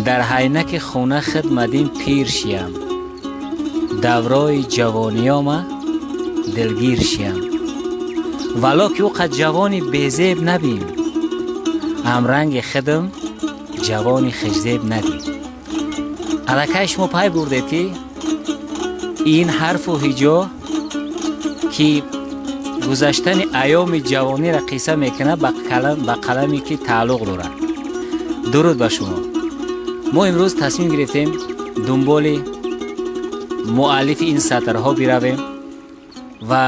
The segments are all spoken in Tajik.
Дар ҳайнаки хона худ мадин пир шиям, даврои ҷавониёма дилгир шиям. Вало ки ӯ қад ҷавони безеб набим, ҳамранги худам ҷавони хушзеб надим. Аллакай шумо пай бурдед, ки ин ҳарфу ҳиҷо, ки гузаштани айёми ҷавониро қисса мекунад, ба қаламе ки тааллуқ дорад. Дуруд ба шумо. Мо имрӯз тасмим гирифтем дунболи муаллифи ин сатрҳо биравем ва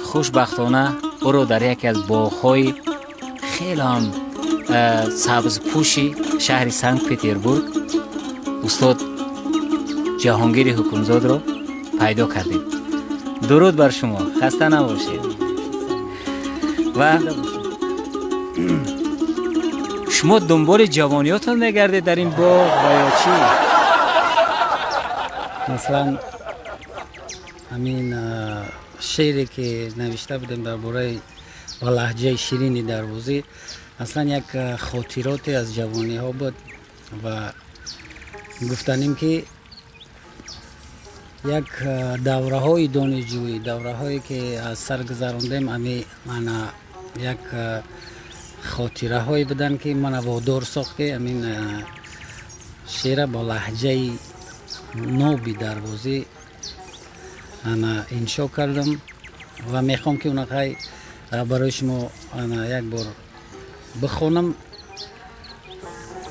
хушбахтона ӯро дар яке аз боғҳои хеле ҳам сабзпӯши шаҳри Санкт Петербург устод Ҷаҳонгири Ҳукмзодро пайдо кардем. Дуруд бар шумо, хаста набошед. Ва шумо дунболи ҷавониётон мегардед дар ин боғ ва ё чӣ? Масалан, ҳамин шеъре ки навишта будем дар бораи ба лаҳҷаи ширини дарвозӣ, аслан як хотироте аз ҷавониҳо буд ва гуфтанем, ки як давраҳои донишҷӯӣ, давраҳое ки аз сар гузарондем, ами ана як хотираҳое буданд, ки мана водор сохт, ки ҳамин шеъра бо лаҳҷаи ноби дарвозӣ ана иншо кардам ва мехоҳам, ки унақай барои шумо ана як бор бихонам.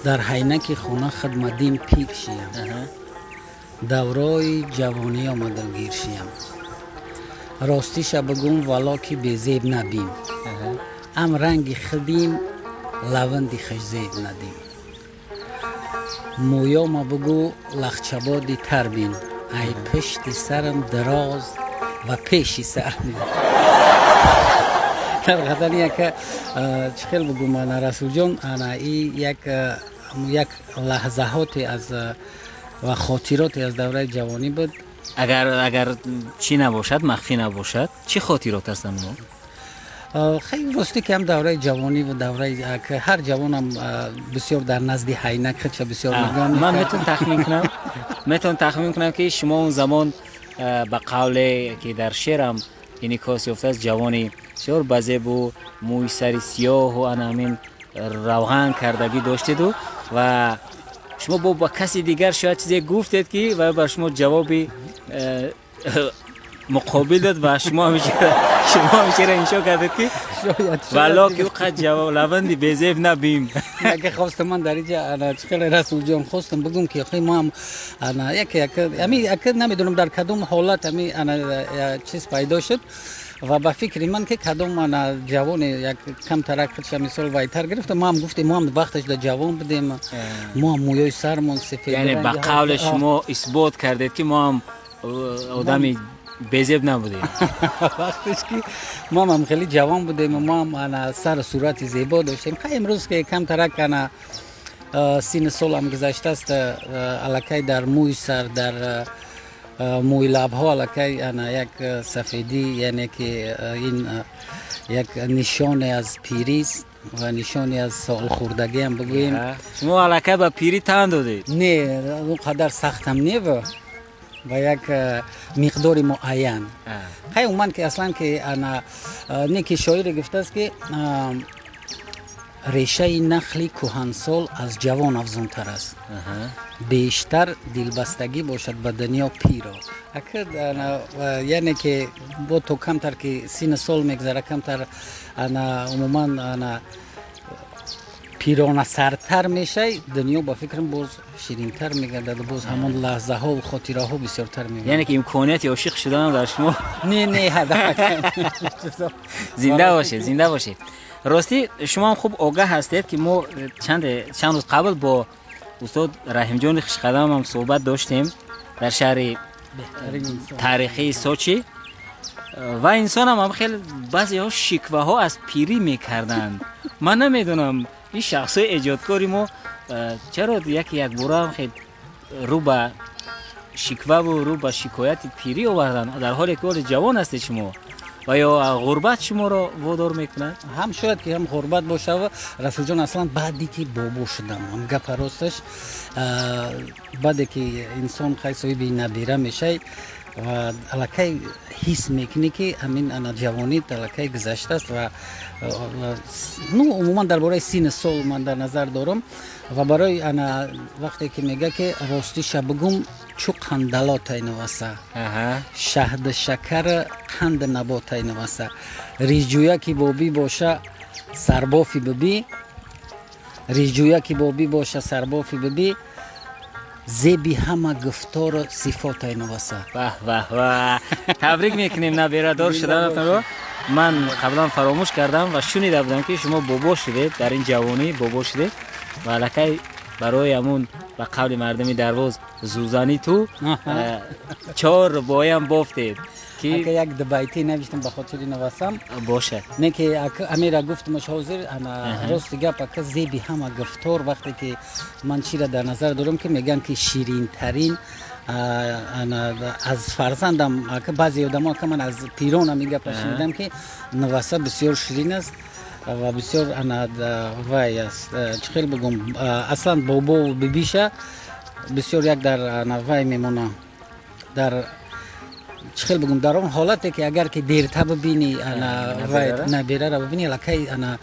Дар ҳайнаки хона худ мадин пир шиям, даврои ҷавонӣ омадилгир шиям. Ростиша бигӯм, вало ки безеб набим, ам ранги худим лаванди хушзеб надим. Мӯёма бугӯ лахчабоди тар бин, ай пушти сарам дароз ва пеши сар бин. Дар ҳақиқатан як чӣ хел бугӯм, ана Расулҷон, ана и як лаҳзаҳоте аз ва хотироте аз давраи ҷавонӣ буд. Агар чӣ набошад, махфӣ набошад, чӣ хотирот ҳастанд онҳо? Хеле ростӣ, ки ҳам давраи ҷавонӣ ва давраи ҳар ҷавонам бисёр дар назди ҳайнак худша бисёр нигоҳ Ман метавон тахмин кунам, ки шумо он замон, ба қавле ки дар шеърам инъикос ёфтааст, ҷавони бисёр базебу мӯи сари сиёҳу ана ҳамин равған кардагӣ доштеду ва шумо бо ба каси дигар шояд чизе гуфтед, ки ва бар шумо ҷавоби муқобил дод ва шумо ҳамин шеъра иншо кардед, ки вало ки ӯ қад ҷавоб лаванди безеб набим. Яке хостам ман дар инҷа, ана чӣ хеле, Расулҷон, хостам бигӯм, ки охи мо ҳам ана яке ами яке намедонам дар кадом ҳолат ами ана чиз пайдо шуд ва ба фикри ман, ки кадом ана ҷавоне як камтарак худша мисол вайтар гирифта, мо ҳам гуфтем, мо ҳам вақташ да ҷавон будем, мо ҳам мӯёи сармон сефед. Яъне ба қавли шумо исбот кардед, ки мо ҳам одами безеб набудем. Вақтеш ки мо ҳам хеле ҷавон будем, мо ҳам ана сару сурати зебо доштем. Хай, имрӯз ки камтарак ана синну солам гузаштааст, аллакай дар мӯи сар, дар мӯи лабҳо аллакай ана як сафедӣ, яъне ки ин як нишоне аз пирист ва нишоне аз солхӯрдагиам бигӯем. Шумо аллакай ба пирӣ тан додед? Не, он қадар сахтам не, ба як миқдори муайян. Хай, умуман ки аслан ки ана не ки шоире гуфтааст, ки решаи нахли кӯҳансол аз ҷавон афзунтар аст, бештар дилбастагӣ бошад ба дунё пиро. Яъне ки бо то камтар ки синну сол мегзара, камтар ана умуман ана пиронасартар мешай, дунё ба фикрам боз ширинтар мегардад, боз ҳамон лаҳзаҳову хотираҳо бисёртар. Яъне ки имконияти ошиқ шуданам дар шумо. Не, не. Зинда бошед, зинда бошед. Ростӣ, шумо ҳам хуб огаҳ ҳастед, ки мо чанд рӯз қабл бо устод Раҳимҷони Хушқадамам суҳбат доштем дар шаҳри таърихии Сочи ва инсонам ҳам хеле баъзеҳо шикваҳо аз пирӣ мекарданд. Ман намедонам, ин шахсҳои эҷодкори мо чаро яке якбора ҳам хел рӯ ба шикваву рӯ ба шикояти пирӣ оварданд, дар ҳоле ки ҳоле ҷавон ҳастед шумо. Ва ё ғурбат шуморо водор мекунад? Ҳам шояд ки ҳам ғурбат бошад. Расулҷон, аслан баъде ки бобо шудам, ҳам гапа росташ, баъде ки инсон хай соҳиби набира мешавад ва аллакай ҳис мекунӣ, ки ҳамин ана ҷавонит аллакай гузаштааст ва, ну, умуман дар бораи синну сол ман дар назар дорам. Ва барои ана вақте ки мега, ки ростиша бигум, чу қандалотай наваса, шаҳду шакар қанди наботай наваса, рижҷӯя ки бобӣ боша сарбофи бибӣ, рижҷӯя ки бобӣ боша сарбофи бибӣ, зеби ҳама гуфтору сифотай наваса. Баҳ баҳ баҳ, табрик мекунем наберадор шуданатонро. Ман қаблан фаромӯш кардам ва шунида будам, ки шумо бобо шудед, дар ин ҷавонӣ бобо шудед ва аллакай барои ҳамун, ба қавли мардуми Дарвоз, зузани ту чор боям бофтед ки. Ака, як дубайтӣ навиштам ба хотири навасам. Бошад. Не ки амира гуфтмаш ҳозир ана рости гап, ака, зеби ҳама гуфтор, вақте ки ман чира дар назар дорам, ки мегӯянд, ки ширинтарин аз фарзандам, ака, баъзе одамо, ака, ман аз пиронам ин гапа шунидам, ки наваса бисёр ширин аст ва бисёр ана вай аст, чӣ хел бигӯм, аслан бобову бибиша бисёр як дар ана вай мемона, дар чӣ хел бигӯм, дар он ҳолате ки агар ки дерта бибинӣ ана вай наберара бибинӣ, аллакай ана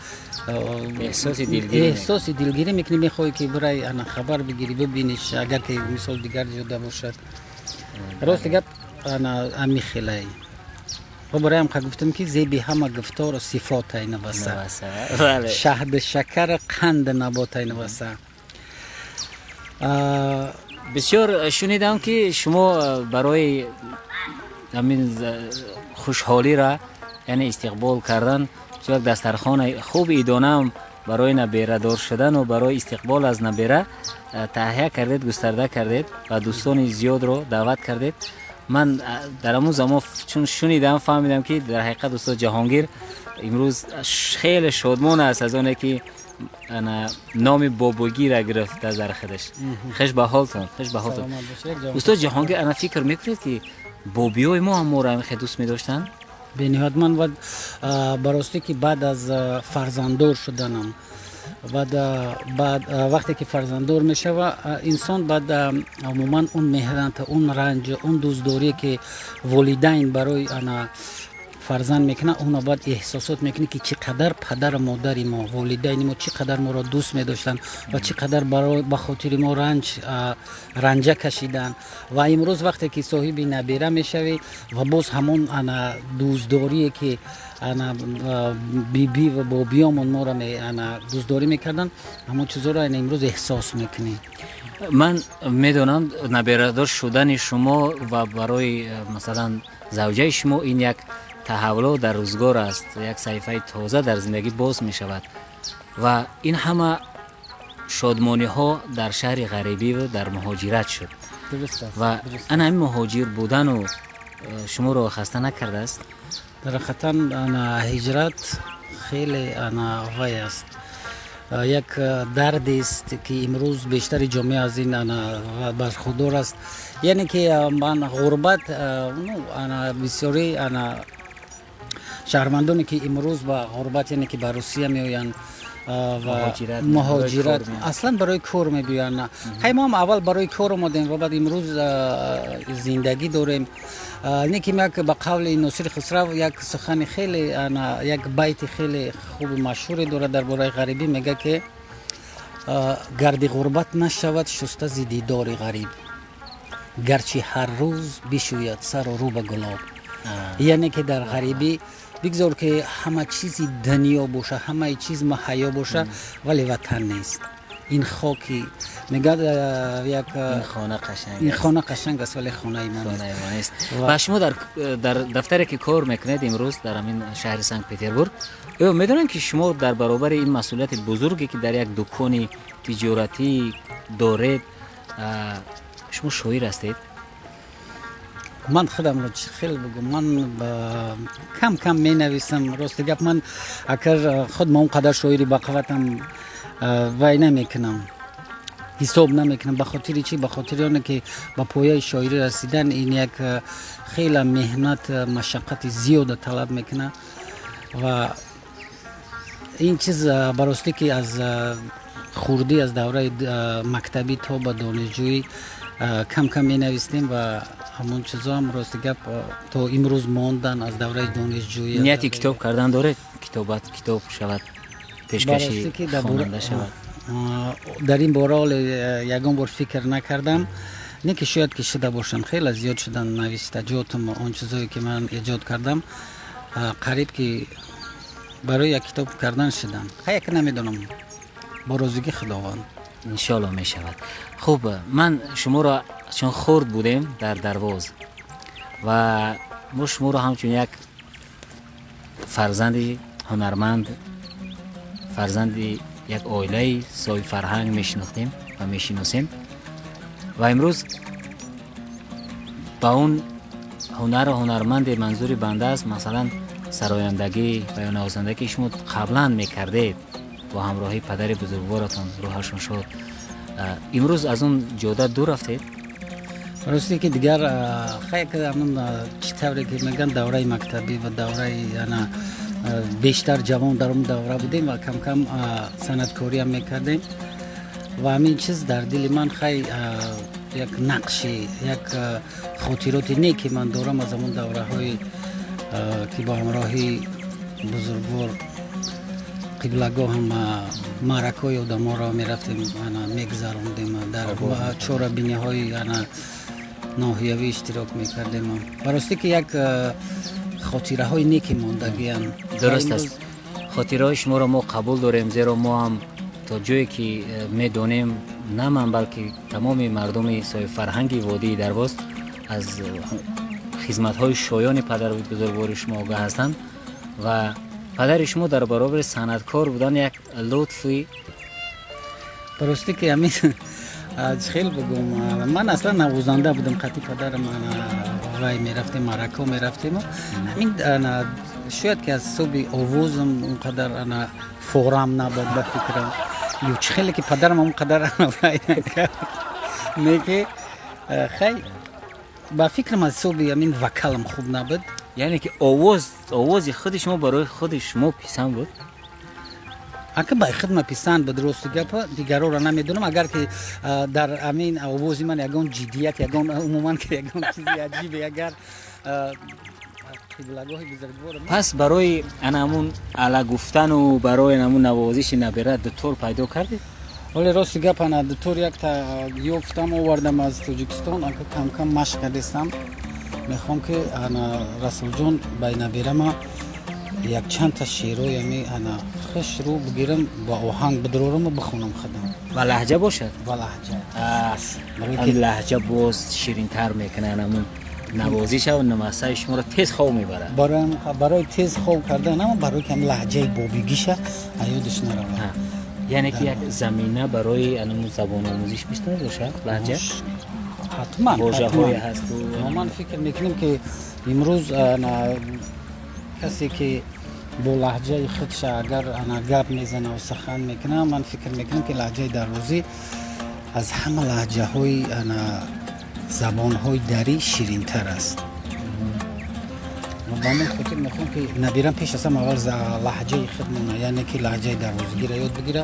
эҳсоси дилгирӣ. Эҳсоси дилгирӣ мекунӣ, мехоҳӣ, ки бирай ана хабар бигирӣ, бибиниш, агар ки мисол дигар ҷода бошад. Рости гап, ана ами хелай ва бароям ка гуфтам, ки зеби ҳама гуфтору сифотай наваса, шаҳду шакар қанди наботай наваса. Бисёр шунидам, ки шумо барои ҳамин хушҳолира, яъне истиқбол кардан, як дастархонаи хуби идонаам барои наберадор шудану барои истиқбол аз набера таҳия кардед, густарда кардед ва дӯстони зиёдро даъват кардед. Ман дар ҳамун замон чун шунидам, фаҳмидам, ки дар ҳақиқат устод Ҷаҳонгир имрӯз хеле шодмон аст аз оне, ки номи бобогира гирифт аз дар худаш. Хуш ба ҳолтон, хуш ба ҳолтон, устод Ҷаҳонгир. Ана фикр мекунед, ки бобиҳои мо ҳам моро ҳамин хел дӯст медоштанд? Бениҳоят. Ман ба ростӣ ки баъд аз фарзанддор шуданам, баъд вақте ки фарзанддор мешава инсон, баъд умуман он меҳнат, он ранҷ, он дӯстдорие, ки волидайн барои ана фарзанд мекунад, онро баъд эҳсосот мекунӣ, ки чӣ қадар падару модари мо, волидайни мо чӣ қадар моро дӯст медоштанд ва чӣ қадар ба хотири мо ранҷа кашиданд. Ва имрӯз вақте ки соҳиби набера мешавӣ ва боз ҳамон ана дӯстдорие, ки ана бибӣ ва бобиёмон моро ана дӯстдорӣ мекарданд, ҳамон чизоро ана имрӯз эҳсос мекунӣ. Ман медонам, наберадор шудани шумо ва барои, масалан, завҷаи шумо ин як таҳаввулот дар рӯзгор аст, як саҳифаи тоза дар зиндагӣ боз мешавад ва ин ҳама шодмониҳо дар шаҳри ғарибиву дар муҳоҷират шуд. Ва ана ҳамин муҳоҷир будану шуморо хаста накардааст? Дар ҳақиқатан ана ҳиҷрат хеле ана вай аст, як дардест, ки имрӯз бештари ҷомеа аз ин ана бархурдор аст. Яъне ки ман ғурбат, ну, ана бисёри ана шаҳрвандоне, ки имрӯз ба ғурбат, яъне ки ба Русия меоянд ва муҳоҷират, аслан барои кор мебиёянд. Хай, мо ҳам аввал барои кор омадем ва баъд имрӯз зиндагӣ дорем. Не ки як ба қавли Носири Хусрав як сухани хеле, як байти хеле хуби машҳуре дорад дар бораи ғарибӣ, мега, ки гарди ғурбат нашавад шуста зи дидори ғариб, гарчи ҳар рӯз бишӯяд сару рӯ ба гулоб. Яъне ки дар ғарибӣ бигзор, ки ҳама чизи дунё боша, ҳамаи чиз муҳайё боша, вале ватан нест. Ин хоки мегӯяд як хона қашанг, ин хона қашанг аст, вале хонаи мо нест. Ва шумо дар дафтаре, ки кор мекунед имрӯз дар ҳамин шаҳри Санкт Петербург, оё медонем, ки шумо дар баробари ин масъулияти бузурге, ки дар як дукони тиҷоратӣ доред, шумо шоир ҳастед? Ман худамро чӣ хел бигӯм, ман кам кам менависам. Рости гап, ман агар худ ма он қадар шоири бақувватам вай намекунам. ҳисоб намекунам. Ба хотири чӣ? Ба хотири оне ки ба пояи шоирӣ расидан ин як хеле меҳнат, машаққати зиёда талаб мекунад ва ин чиз ба ростӣ ки аз хурдӣ, аз давраи мактабӣ то ба донишҷӯӣ кам-кам менавистем ва ҳамон чизо ҳам, рости гап, то имрӯз мондан аз давраи донишҷӯӣ. Нияти китоб кардан доред? Китобат китоб шавад, пешкаши хонанда шавад? Дар ин бора ҳоле ягон бор фикр накардам, не ки шояд ки шуда бошам. Хеле зиёд шудан навиштаҷотам, он чизое ки ман эҷод кардам, қариб ки барои як китоб кардан шудам. Хай, намедонам, бо розигии Худованд. Иншоалло, мешавад. Хуб, ман шуморо чун хурд будем дар Дарвоз ва мо шуморо ҳамчун як фарзанди ҳунарманд, фарзанди як оилаи соҳибфарҳанг мешинохтем ва мешиносем ва имрӯз ба он ҳунару ҳунарманде, манзури банда аст, масалан, сарояндагӣ ва ё навозандагӣ шумо қаблан мекардед бо ҳамроҳии падари бузургворатон, рӯҳашон шод, имрӯз аз он ҷода дур рафтед? Росте ки дигар, хай, ҳамун чӣ тавре ки мегӯянд, давраи мактабӣ ва давраи ана бештар ҷавон, дар он давра будем ва камкам санъаткориам мекардем ва ҳамин чиз дар дили ман, хай, як нақши, як хотироти неки ман дорам аз ҳамон давраҳое ки бо ҳамроҳии бузургвор қиблагоҳам маъракаҳои одаморо мерафтем, ана мегузарондем, дар чорабиниҳои ана ноҳиявӣ иштирок мекардем. Ба ростӣ ки як хотираҳои неки мондагиам. Дуруст аст, хотираҳои шуморо мо қабул дорем, зеро мо ҳам то ҷое ки медонем, на ман, балки тамоми мардуми соҳибфарҳанги водии Дарвоз аз хизматҳои шоёни падари бузургвори шумо огаҳ ҳастанд ва падари шумо дар баробари санъаткор будан як лутфи Ба ростӣ ки ҳамин хел бигӯм, ман аслан навозанда будам. Қати падарам вай мерафтем, маърака мерафтему ҳамин шояд ки аз ҳисоби овозам он қадар ана форам набуд, ба фикрам, ё чӣ хеле ки падарам он қадар вай накард, не ки, хай, ба фикрам, аз ҳисоби ҳамин вокалам хуб набуд. Яъне ки овози худи шумо барои худи шумо писанд буд? Ака, ба хидма писанд буд, рости гапа, дигарора намедонам. Агар ки дар ҳамин овози ман ягон ҷиддият, ягон, умуман ки ягон чизи аҷибе агар қиблагоҳи бузургвор. Пас барои ана ҳамун ала гуфтану барои ҳамун навозиши набера дутор пайдо кардед? Вале, рости гап, ана дутор якта ёфтам, овардам аз Тоҷикистон. Ака, камкам машқ кардестам. Мехоҳам ки ана Расулҷон ба наберама якчандта шеърои ами ана хушрӯ бигирам, ба оҳанг бидорорам бихонам худам. Ба лаҳҷа бошад? Ба лаҳҷа. Лаҳҷа боз ширинтар мекунад ҳамун навозиша ва намасаи шуморо тез хоб мебарад. Барои тез хоб кардан, ама барои ки лаҳҷаи бобигиша аёдаш наравад. Яъне ки як замина барои анаму забономӯзиш метавонад бошад лаҳҷа? Ҳатман. Вожаҳое ҳасту. Ман фикр мекунем, ки имрӯз касе ки бо лаҳҷаи худша агар ана гап мезана ва сухан мекунад, ман фикр мекунам, ки лаҳҷаи дарвозӣ аз ҳама лаҳҷаҳои ана забонҳои дарӣ ширинтар аст. Ба ҳамин хотир мехоҳам, ки набирам пеш аз ҳама аввал лаҳҷаи худмона, яъне ки лаҳҷаи дарвозигиро ёд бигира,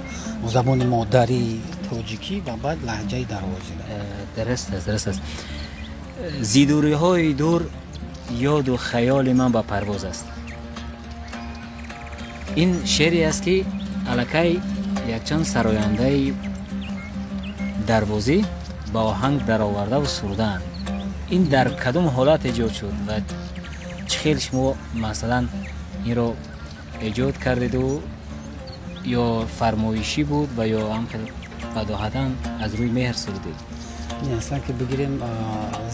забони модарии тоҷикӣ, ва баъд лаҳҷаи дарвозиро. Дуруст аст, дуруст аст. Зи дуриҳои дур ёду хаёли ман ба парвоз аст. Ин шеъре аст, ки аллакай якчанд сарояндаи дарвозӣ ба оҳанг даровардаву сурудаанд. Ин дар кадом ҳолат эҷод шуд ва чӣ хел шумо, масалан, инро эҷод кардеду ё фармоишӣ буд ва ё ҳам хел бадоҳатан аз рӯи меҳр сурудед? Аслан ки бигирем,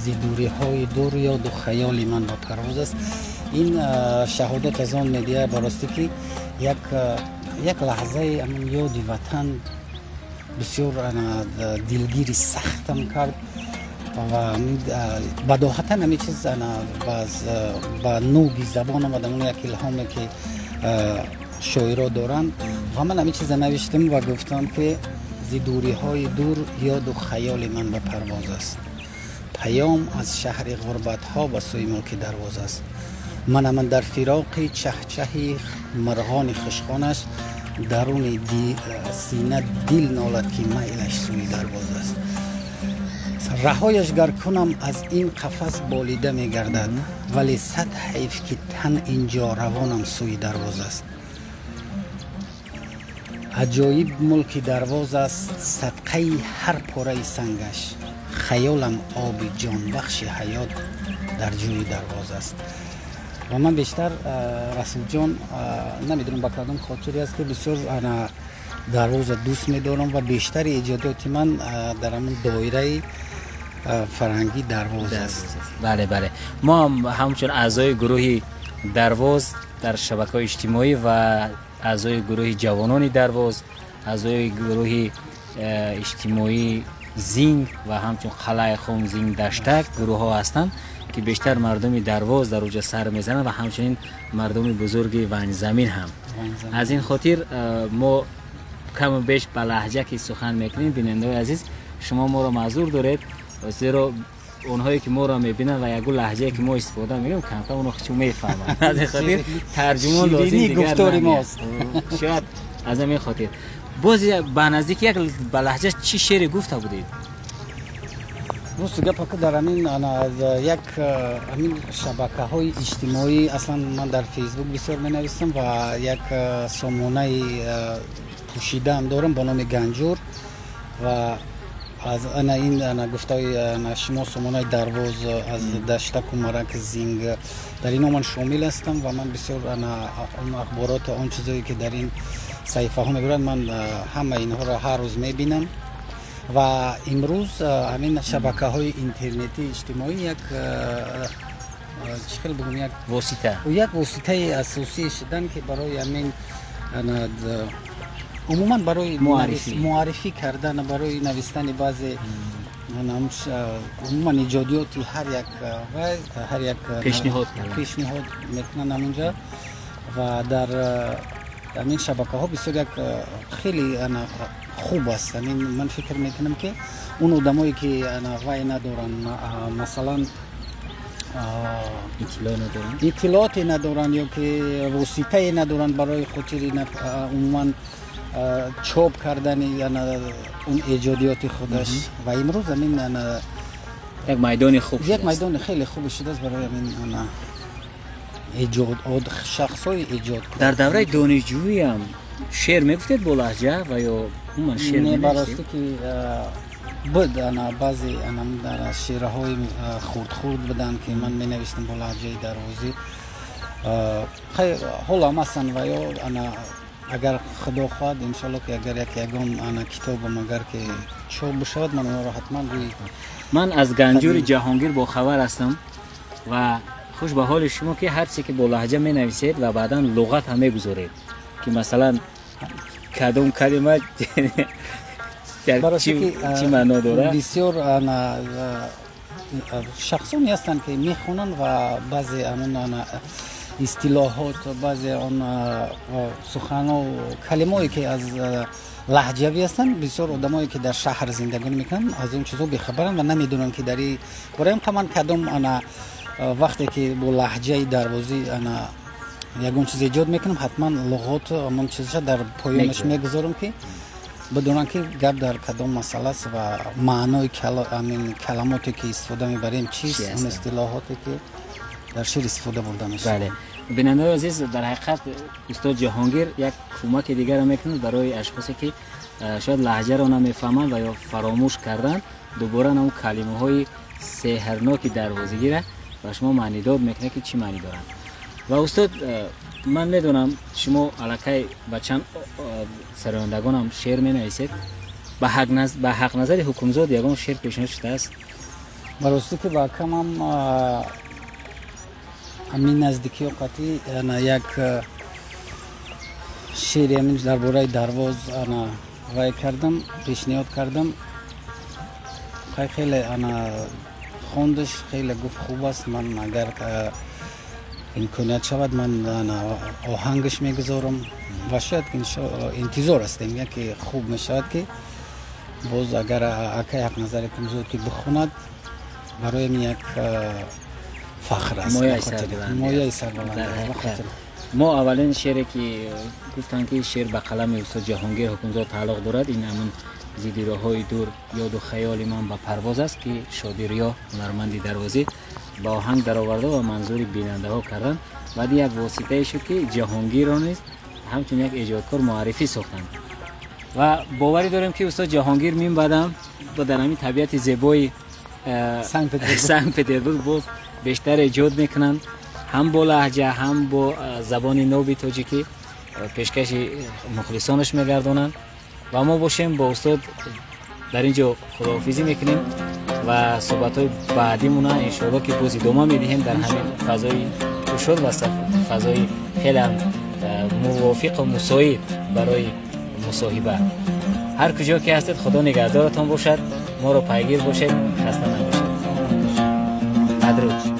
зи дуриҳои дур ёду хаёли ман ба парвоз аст, ин шаҳодат аз он медиҳад, ба ростӣ ки як лаҳзаи ҳамин ёди ватан бисёр дилгири сахтам кард ва бадоҳатан ҳамин чиз ба нӯги забон омад, ҳамон як илҳоме ки шоиро доранд, ва ман ҳамин чиза навиштам ва гуфтам, ки Зи дурӣҳои дур ёду хаёли ман ба парвоз аст. Паём аз шаҳри ғурбатҳо ба сӯи мулки Дарвоз аст. Манам дар фироқи чаҳчаҳи мурғони хушхонаш, даруни сина дил нолад, ки майлаш сӯи Дарвоз аст. Раҳояш гар кунам, аз ин қафас болида мегардад, вале сад ҳайф, ки тан инҷо, равонам сӯи Дарвоз аст. Аҷоиб мулки Дарвоз аст, садқаи ҳар пораи сангаш. Хаёлам оби ҷонбахши ҳаёт дар ҷӯи Дарвоз аст. Ва ман бештар, Расулҷон, намедонам ба кадом хотире аст, ки бисёр Дарвоза дӯст медорам ва бештари эҷодиёти ман дар ҳамон доираи фарҳангии Дарвоз аст. Бале, мо ҳам ҳамчун аъзои гурӯҳи Дарвоз дар шабакаҳои иҷтимоӣ ва аъзои гурӯҳи ҷавонони Дарвоз, аъзои гурӯҳи иҷтимоии Зинг ва ҳамчун Қалъаи Хум, Зинг, Даштак гурӯҳҳо ҳастанд, ки бештар мардуми Дарвоз дар оҷа сар мезананд ва ҳамчунин мардуми бузурги Ванҷзамин ҳам. Аз ин хотир мо каму беш ба лаҳҷа ки сухан мекунем, бинандаҳои азиз, шумо моро маъзур доред, зеро онҳое ки моро мебинанд ва ягон лаҳҷае ки мо истифода мекунем, камкам онро хучу мефаҳманд. Аз ин хотир тарҷумон лозим дигар гуфтори мост. Шояд аз ҳамин хотир. Боз ба наздики як ба лаҳҷа чӣ шере гуфта будед? Рости гап, ака, дар ҳамин як ҳамин шабакаҳои иҷтимоӣ, аслан ман дар Фейсбук бисёр менависам ва як сомонаи пӯшидаам дорам ба номи Ганҷур. Ва аз ана ин ана гуфтаи шумо, сомонаи Дарвоз, аз Даштаку Марак, Зинг, дар ино ман шомил ҳастам ва ман бисёр ана он ахбороту он чизое ки дар ин саҳифаҳо мебаранд, ман ҳама инҳоро ҳар рӯз мебинам. Ва имрӯз ҳамин шабакаҳои интернетии иҷтимоӣ як, чӣ хел бигӯм, як восита, як воситаи асосӣ шудан, ки барои ҳамин умуман барои муаррифӣ кардан, барои навистани баъзе умуман эҷодиёти ҳар як ҳар як пешниҳод. Пешниҳод мекунанд ҳамонҷа. Ва дар ҳамин шабакаҳо бисёр як хеле хуб аст. Ҳамин ман фикр мекунам, ки он одамое ки вай надоранд, масалан, иттилооте надоранд ё ки воситае надоранд барои хотири умуман чоп кардани он эҷодиёти худаш, ва имрӯз ҳамин як майдони хуб. Як майдони хеле хубе шудааст барои ҳамин эҷод, шахсҳои эҷод. Дар давраи донишҷӯиам шеър мегуфтед бо лаҳҷа ва ё умуман шеър? Не, барости ки буд баъзе шеърҳои хурд-хурд буданд, ки ман менавиштам бо лаҳҷаи дарвозӣ. Ҳоло ҳам ҳастанд ва ё агар Худо хоҳад, иншоалло, ки агар як ягон китобам агар ки чоп бишавад, ман онро ҳатман рӯи Ман аз Ганҷури Ҷаҳонгир бохабар ҳастам ва хуш ба ҳоли шумо, ки ҳар чизе ки бо лаҳҷа менависед ва баъдан луғат ҳам мегузоред, ки масалан кадом калима чӣ маъно дорад. Бисёр шахсоне ҳастанд, ки мехонанд ва баъзе ҳамон истилоҳот, баъзе он сухано, калимое ки аз лаҳҷавӣ ҳастанд, бисёр одамое ки дар шаҳр зиндагонӣ мекунанд, аз он чизҳо бехабаранд ва намедонанд, ки дар бораи ман кадом ана вақте ки бо лаҳҷаи дарвозӣ ана ягон чиз эҷод мекунам, ҳатман луғот, ҳамон чизша дар поёнаш мегузорам, ки бидонанд, ки гап дар кадом масъала аст ва маънои каламоте ки истифода мебарем чист, он истилоҳоте ки дар шеър истифода бурда мешавад. Бале, бинандаои азиз, дар ҳақиқат устод Ҷаҳонгир як кӯмаки дигарро мекунад барои ашхосе ки шояд лаҳҷаро намефаҳманд ва ё фаромӯш карданд. Дубора ҳамон калимаҳои сеҳрноки дарвозигира ба шумо маънидод мекунад, ки чӣ маънӣ доранд. Ва устод, ман медонам, шумо аллакай ба чанд сарояндагонам шеър менависед. Ба Ҳақназари Ҳукмзод ягон шеър пешниҳод шудааст? Ба ростӣ ки ба камам ҳамин наздикиё қатъӣ як шеъри ҳамин дар бораи Дарвоз ана вай кардам, пешниҳод кардам. Хеле ана хондаш, хеле гуфт хуб аст. Ман агар имконият шавад, ман оҳангаш мегузорам ва шояд интизор ҳастем, яке хуб мешавад, ки Боз агар акай Ҳақназар Ҳукумзод ки бихонад, барои ман як фахр аст. Мояи сарбаландӣ. Мо аввалин шере ки гуфтанд, ки шеър ба қалами устод Ҷаҳонгир Ҳукумзод тааллуқ дорад, ин ҳамун «Зиди роҳҳои дур ёду хаёли ман ба парвоз» аст, ки Шодирё, ҳунарманди дарвозӣ, ба оҳанг дароварда ва манзури бинандаҳо карданд. Баъди як воситае шуд, ки Ҷаҳонгирро низ ҳамчун як эҷодкор муаррифӣ сохтанд. Ва боварӣ дорем, ки устод Ҷаҳонгир минбаъдам дар ҳамин табиати зебои Санкт Петербург боз бештар эҷод мекунанд, ҳам бо лаҳҷа, ҳам бо забони ноби тоҷикӣ пешкаши мухлисонаш мегардонанд. Ва мо бошем, бо устод дар ин ҷо худоҳофизӣ мекунем ва суҳбатҳои баъдимона иншоалло ки боз идома медиҳем дар ҳамин фазои кушод ва фазои хеле мувофиқу мусоид барои мусоҳиба. Ҳар куҷо ки ҳастед, Худо нигаҳдоратон бошад, моро пайгир бошед. Хаста набошед, падруд.